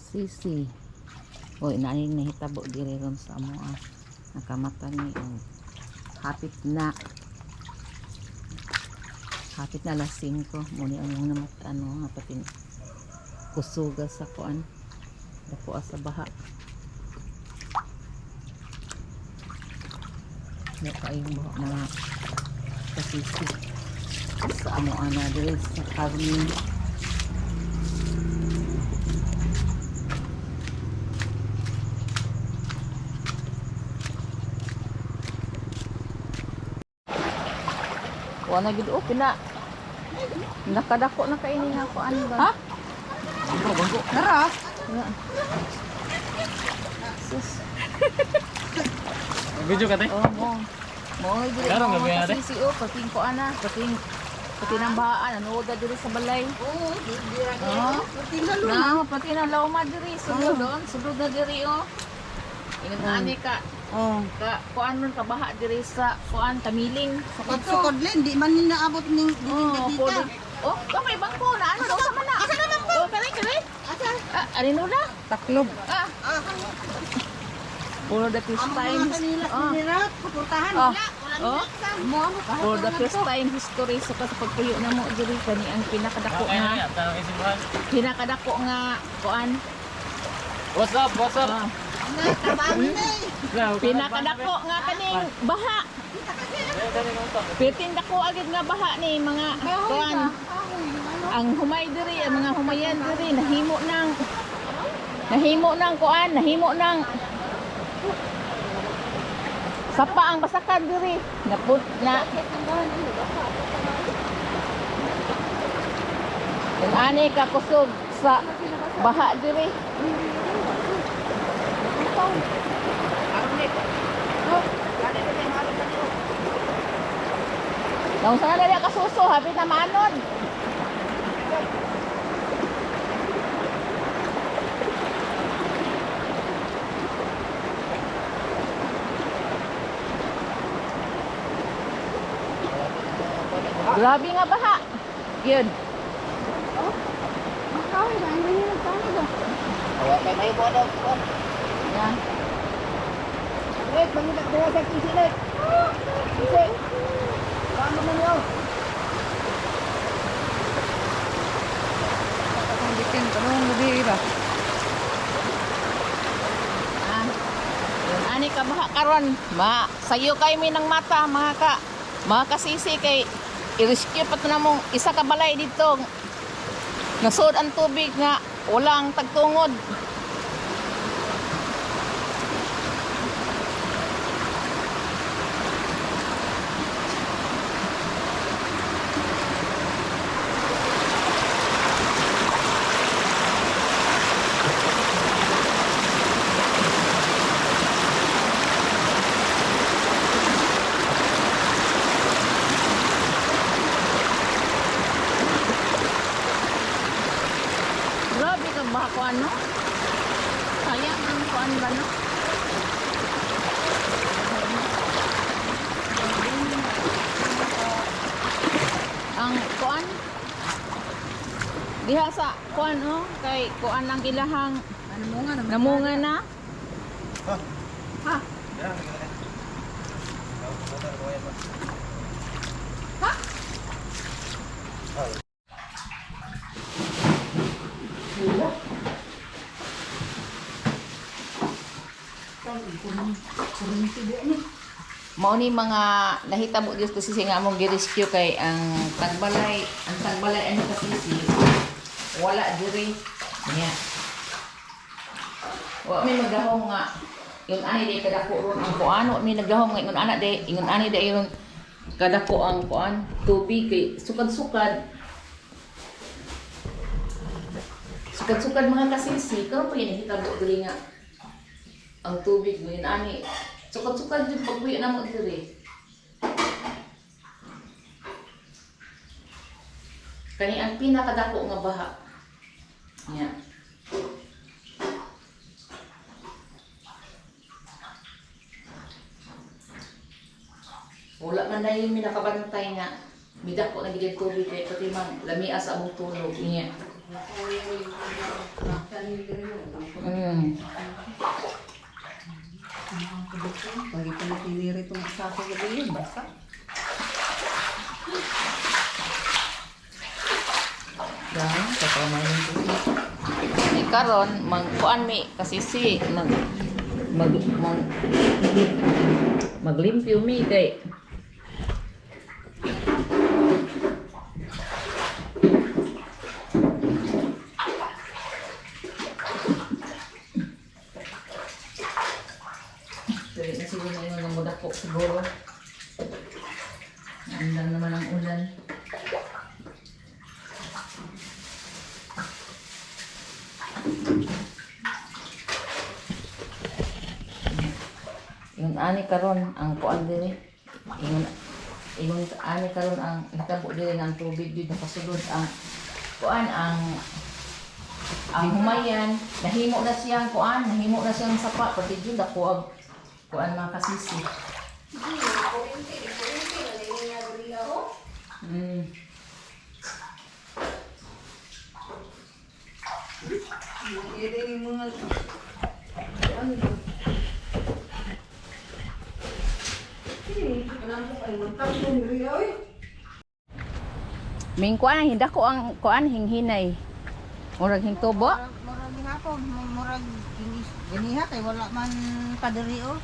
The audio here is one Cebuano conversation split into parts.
Kasisi. Oy, naay nahitabo diri ron sa amo ah. Nakamata ni ang hapit na. Hapit na alas 5. Muni ang mga namat ano nga patin kusuga sa kuan. Dako sa baha. May kaayong baha, mga kasisi, sa amo ana diri sa Carmen. Wala gid oh pina. Nakadako na kaini nga kuan ba? Ha? Bangko, bangko. Tara. Nga. Sus. Video ka te? Oh, mo. Mo gid Klaro, mo gabi na, te. kasisi oh pating kuan na, pating pati ng bahaan ano da diri sa balay. Oo, di di ra Oh. kayo. Tinggal lu. Na, pati na lauma diri sulod doon, sulod na diri oh. Ingon ani ka Oh. ka kuan nun kabaha diri sa kuan kamiling. Sukod sukod lin, di man ni naabot ning Oh, dili puro. dita. Oh, kamay bangko na ano daw sa mana. Asa na bangko? Oh, kare kare. Asa? Ah, alin na? Taklob. Ah, Ah, for the first ang time. mga kanila Oh. nila suportahan Oh. wala, wala Oh. nila Mo mo For the first time history so sa pagpuyo na mo diri kani ang pinakadako Kaya nga na yan, tanong isibuhan. pinakadako nga kuan. What's up? What's up? Ah, Na tabangin eh. pinakadako nga kaning baha. Pitin dako agad nga baha ni mga kuan. Ang humay diri, ang mga humayan diri nahimo ng kuan, nahimo ng sapa ang basakan diri. Naput na. Yung ani ka kusog sa baha diri. Naunsa na dali kasuso, hapit na maanod. Grabe nga baha. Yun. Kay may mo daw. Yan. Wait, mangita ka sa kisi lek. Kisi. Paano man yo? Ah. Yun, ani ka baha karon. Ma, sayo kay mi ng mata mga kasisi kay i-rescue pa to namong isa ka balay dito. Nasod ang tubig nga walang tagtungod. Grabe ka baha ko ano? Sayang ang kuan ba no? Ang kuan diha sa kuan oh kay kuan ang ilahang Namunga na. namunga na. Ha? Ha? Mao ni mga nahitabo Dios kasi nga among gi-rescue kay ang tagbalay ani kasisi wala diri niya. Wa may magdahom nga yun ani di kadako ron ang kuan, wa may nagdahom nga ingon ana di ingon ani di ron kadako ang kuan tubig kay sukad-sukad. Sukad-sukad, mga kasisi, karon pa yun nahitabo diri nga ang tubig mo yun ani sukad-sukad yung pagbuyo na mo diri. Kani ang pinakadako nga baha. Nya. Wala man na yung minakabantay nga midako na gid ang tubig kay pati man lamia sa among tulog niya. Pag ito natiniri itong sako gabi yun, basta. Dahil, totoo yung tubig. Ni karon magkuan mi kasi si mag mag mag maglimpyo mi kay Dili na siguro na yung mga siguro. Andang naman ang ulan. Ingon ani karon ang kuan diri. Ingon ingon ani karon ang hitabo diri ng tubig dito nakasulod ang kuan ang humayan nahimo na siyang kuan, nahimo na siyang sapa pati jud ako ang kuan mga kasisi. Hindi yung mga... Ano ba? Ming kuan hinda ko ang kuan hinghinay. Murag hingtubo. Murag gihapon, murag ganiha kay wala man padiri oh.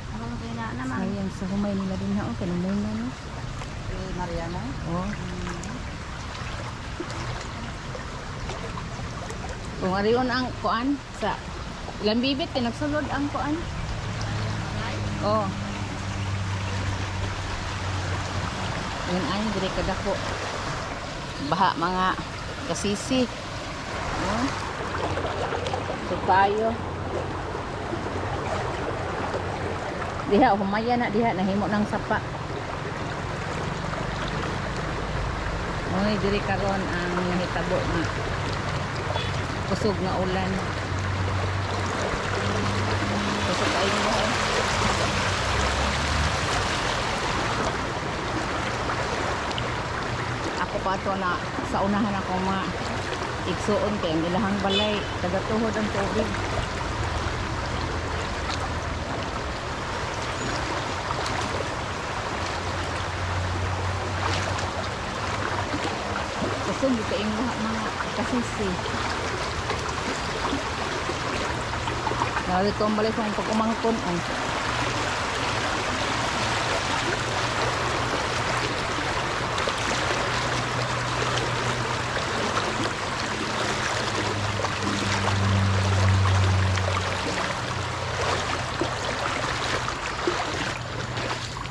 Ako kay na naman. Sayang sa humay nila din ha, okay na muna no. Si Mariana. Oh. Kung ariyon ang kuan sa ilang bibit kay nagsulod ang kuan. Oh. Yun ay diri kadako. Baha mga kasisi. Oh. So tayo. Diha humaya na diha nahimo ng sapa. Oy, diri karon ang nahitabo nga kusog nga ulan. Kusog kayo mo eh. Ako pa to na sa unahan ako mga igsuon kay ang ilahang balay tagatuhod ang tubig. Kusog gyud kay mga mga kasisi. Narito ang balay kong pag-umangkon. Oh.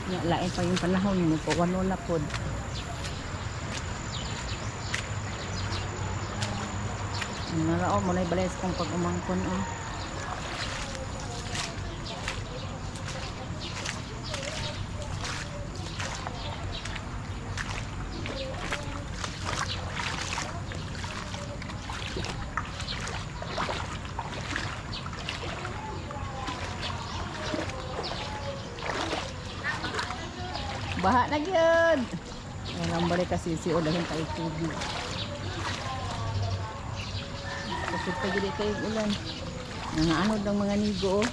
Nya, lain pa yung panahon mo po, walo na pod. Narao mo na balay sa kong pag-umangkon. Oh. Baha na gyud. Ayan ang balik kasi si Olahin tayo tubig. Kasi pa gyud kayo ulan. Nangaanod ang mga nigo oh.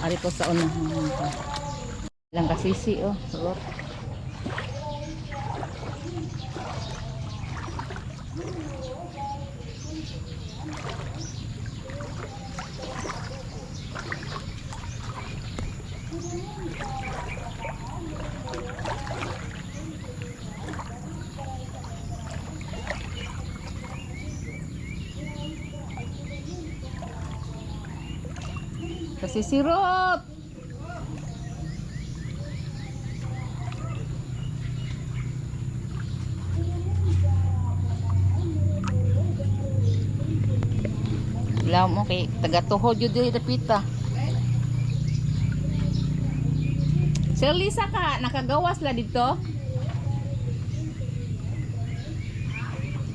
Ari ko sa unahan ko. Lang kasisi oh. Sarap. Kasi sirop. Wala mo kay taga-tuhod yun diri dapita. Sir Lisa ka, nakagawas la dito?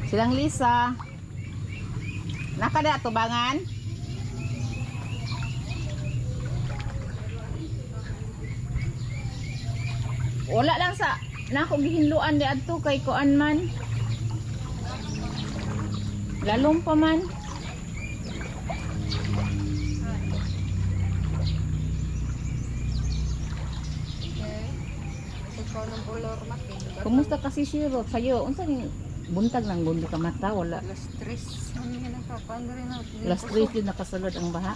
Silang Lisa. Nakada tubangan? Wala lang sa nako gihinluan di adto kay kuan man. Lalong pa man. Ikaw ng ulor matin. Kumusta kasi si Rod sa'yo? Unsa ning buntag lang gundo ka mata wala. Alas 3. Ano yun ang kakuan rin na. Last 3 yun nakasulod ang baha.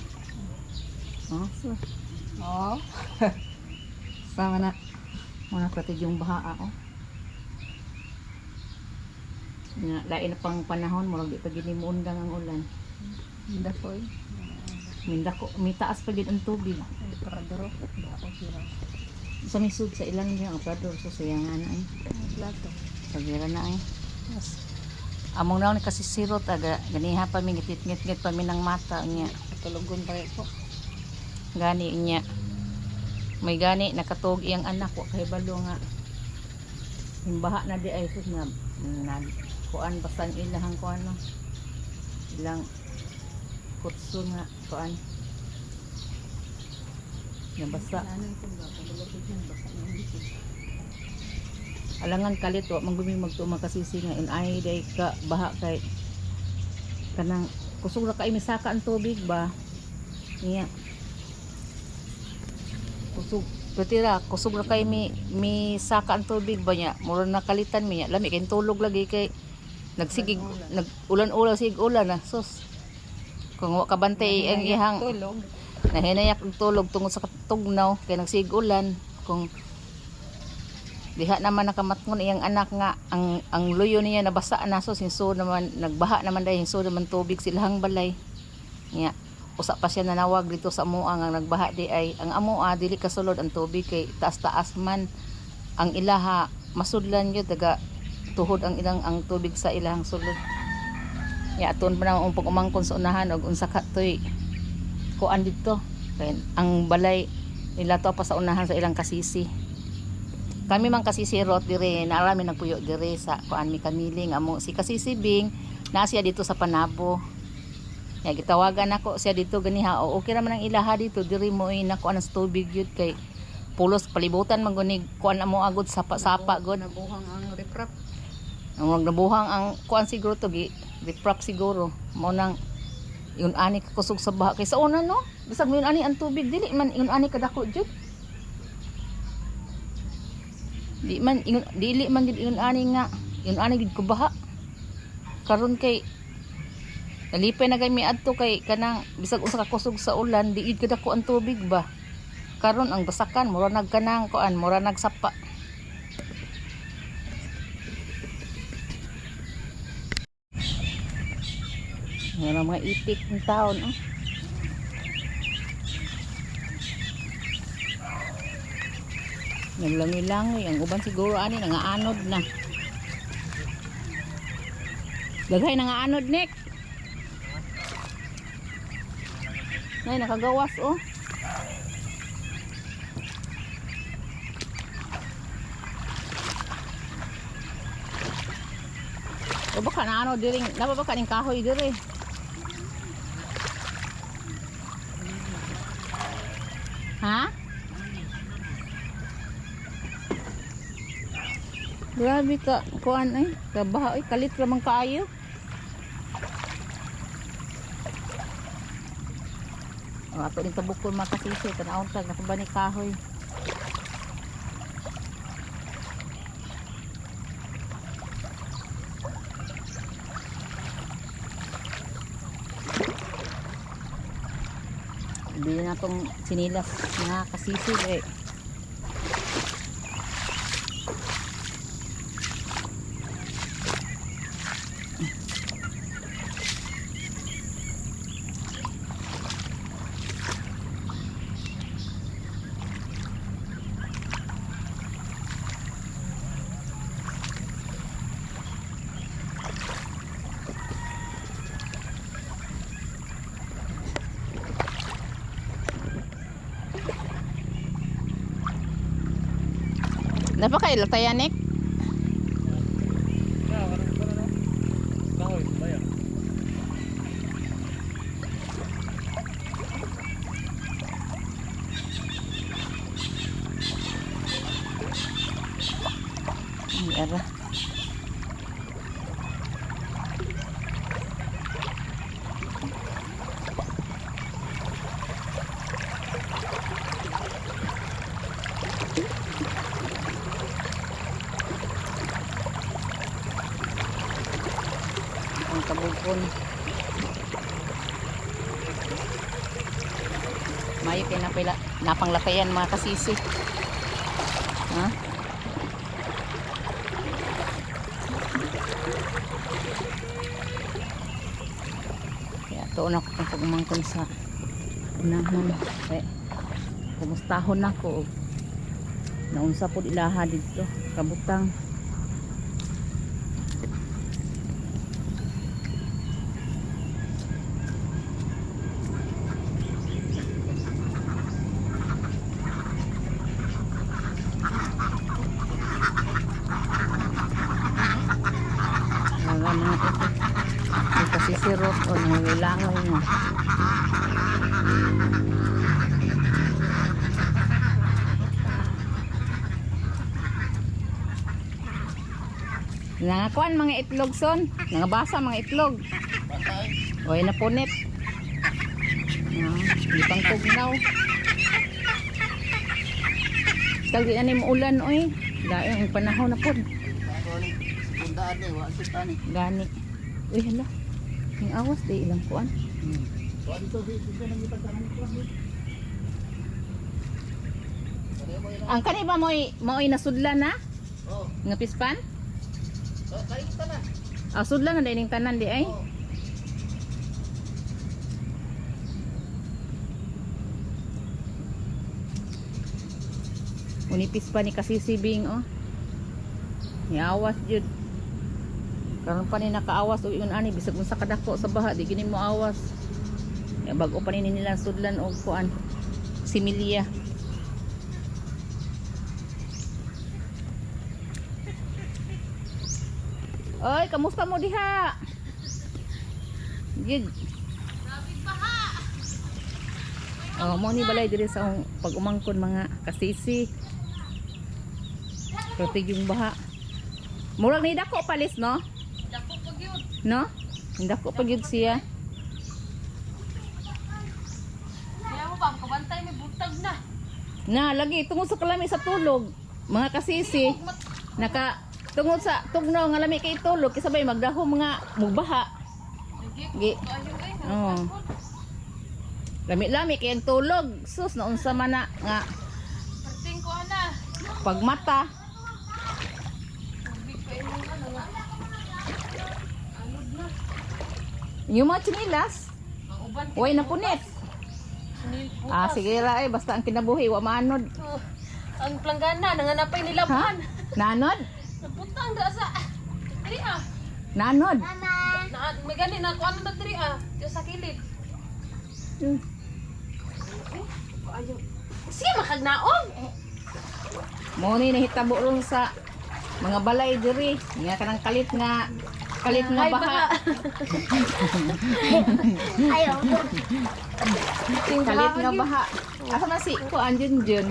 Oh, so, Oo. Sama na. mga kapatid yung baha ah, oh. Nga, lain na pang panahon, murag di pa gini muundang ang ulan. Dakoy. Mindako, mitaas pa gid ang tubig. Ay, paradoro. Bako sila. Sa misud sa ilan niya ang prador so sayangan ay. Plato. Sagira na ay. Yes. Among naon kasi sirot aga ganiha pa mi ngitngit pa mi ng mata niya. Tulugon pa ko. Gani niya. May gani nakatug iyang anak wa kay balo nga. Himbaha na di ay sus na na kuan basta ang ilahang kuan no. Ilang kutso nga kuan. Nabasa. Nanay ko ba? Pagulapit yan. Basa na yung likod. Alangan kalit wa man gumi magtuma kasisi nga in ay day ka baha kay kanang kusog ra kay misaka ang tubig ba niya kusog pwede ra kusog ra kay mi misaka ang tubig ba niya mura na kalitan mi niya lami kay tulog lagi kay nagsigig nag ulan-ulan sig ulan na sus kung wa ka bantay ang ihang Tulog. nahinayak og tulog tungod sa katugnaw kay nagsigulan kung diha naman nakamatngon iyang anak nga ang luyo niya nabasa na so sinso naman nagbaha naman dahil hinso naman tubig silahang balay niya usa pa siya nanawag dito sa amoa nga nagbaha di ay ang amoa dili kasulod ang tubig kay taas-taas man ang ilaha masudlan gyud taga tuhod ang ilang ang tubig sa ilahang sulod ya aton pa na ang pag-umangkon sa unahan og unsa ka toy kuan dito kay ang balay nila to pa sa unahan sa ilang kasisi kami man kasisi rot dire naarami nagpuyo dire sa kuan mi kamiling amo si kasisi Bing naa siya dito sa Panabo ya gitawagan nako siya dito ganiha o okay ra man ang ilaha dito diri mo ay nako ang tubig yun kay pulos palibutan man gunig kuan amo agod sapa-sapa gud Nabuhang ang riprap. ang nabuhang ang kuan siguro to gi riprap siguro mo nang yun ani kakusog sa baha kay sa una no bisag yun ani ang tubig dili man yun ani kadako jud di man ingon dili man gid yun ani nga yun ani gid ko baha karon kay nalipay na kay miadto kay kanang bisag unsa ka kusog sa ulan di gid kadako ang tubig ba karon ang basakan mura nagkanang kuan mura nagsapa. Wala mga itik ng taon. Oh. Naglangoy-langoy. Ang uban siguro ani nangaanod na. Daghay nangaanod, Nick. Nay, nakagawas oh. O baka naano diring, napa baka ning kahoy diri. Ha? Grabe ka, kuan ay, kabaha ay, kalit ra man kaayo. O, ato ning tabukon mga kasisi, tanawon tag napa ni kahoy. Bili na tong sinilas mga kasisi eh. Napakailatayanik. Kahoy, bayan. Era. Ang kabukon. Mayo kay napila napanglakayan mga kasisi. Ha? Kaya tuon ako kung pagmangkon sa unahon. Kaya kumustahon ako. Naunsa po ilaha dito. Kabutang. Wala mga ito. May kasisirot o nangilangoy na. Nangakuan mga itlog son. Nangabasa mga itlog. Oy napunit. Ah, di pang tugnaw. Tag di na ni ulan oy. Dayon ang panahon na pod. Bundaan ni, wa kita ni. Gani. Uy hala. Ang awas di ilang kuan. Wa dito dito nang ipagtanong ko. Ang kani ba mo'y mo'y nasudlan na? Oh, Nga pispan? so kayo tanan. Ah, sudlan na dining tanan di ay. Oh. Unipis pa ni kasisibing oh. Niawas jud. Karon pa ni nakaawas og ingon ani bisag unsa kadako sa baha di gini mo awas. Ya bag-o pa ni nila sudlan og kuan. Similya. Oy, kamusta mo diha? Gid. Oh, mo ni balay diri sa akong pag-umangkon mga kasisi. Pratig yung baha. Murag ni dako palis no? Dako pag yun. No? Dako pa gyud siya. Kaya mo ba, kabantay may butag na. Na lagi tungod sa kalami sa tulog, mga kasisi. Naka tungod sa tugnaw nga lami kay tulog kaysa bay magdaho mga mugbaha. Lagi Gi. ko ayo eh. Oo. Lami-lami kay ang tulog. Sus naunsa man na nga Perting ko ana. pagmata. Tubig pa imong ano nga. Anod na. Yung mga tsinilas, Ang uban way na punit. Sunil Ah, sige ra eh, basta ang kinabuhi wa maanod. Oh, ang planggana nanganapay Ha? nilabhan. Nanod? Nabutang da sa diri ah. Nanod. Na may gani na kuan na diri ah. Diyo sa kilid. Ayo. Sige makagnaong. Mo ni nahitabo ron sa mga balay diri nga kanang kalit nga Ay, baha. Kalit nga baha. Asa na si ko anjun jun.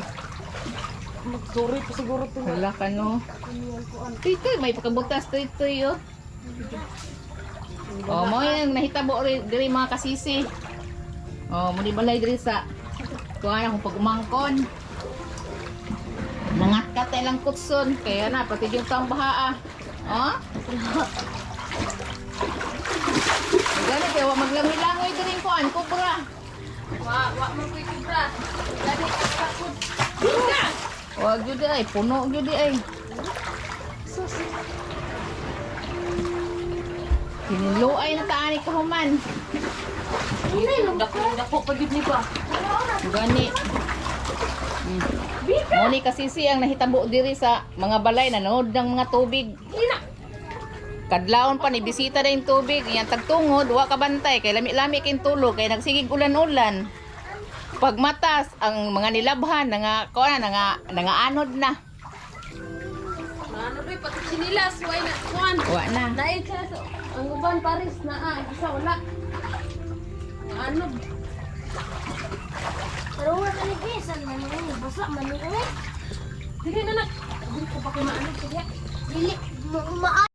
Magsorry pa siguro to. Wala ka no. Tuy tuy may pagkabutas tuy tuy oh. Oh, mo yung nahitabo rin diri mga kasisi. Oh, mo ni balay diri sa kuan akong pagumangkon. Nangatkat na ilang kutson kaya na pati yung taong baha ah. Oh? Gani kaya wa maglangoy-langoy diri kuan kubra. Wa wa man koy kibra. Gani ka pud. Wa gyud ay puno gyud ay. Sus. Kiniluay na taani kahuman. Dako dako pa gyud ni ba. Gani. Muni kasi ang nahitabo diri sa mga balay nanood ng mga tubig. Kadlawon pa ni bisita na yung tubig, iyang tagtungod, wa ka bantay kay lami-lami kay tulog kay nagsigig ulan-ulan. Pagmatas ang mga nilabhan nga kuan na nga nangaanod na. Ano doy pati sinilas way na kuan. Wa na. Nail sa ang uban Paris naa isa wala. Ano? Pero wala ka ni Jason, man yun. Basa man yun. Dili na na. Dili ko pa kay maano sige. Dili, ma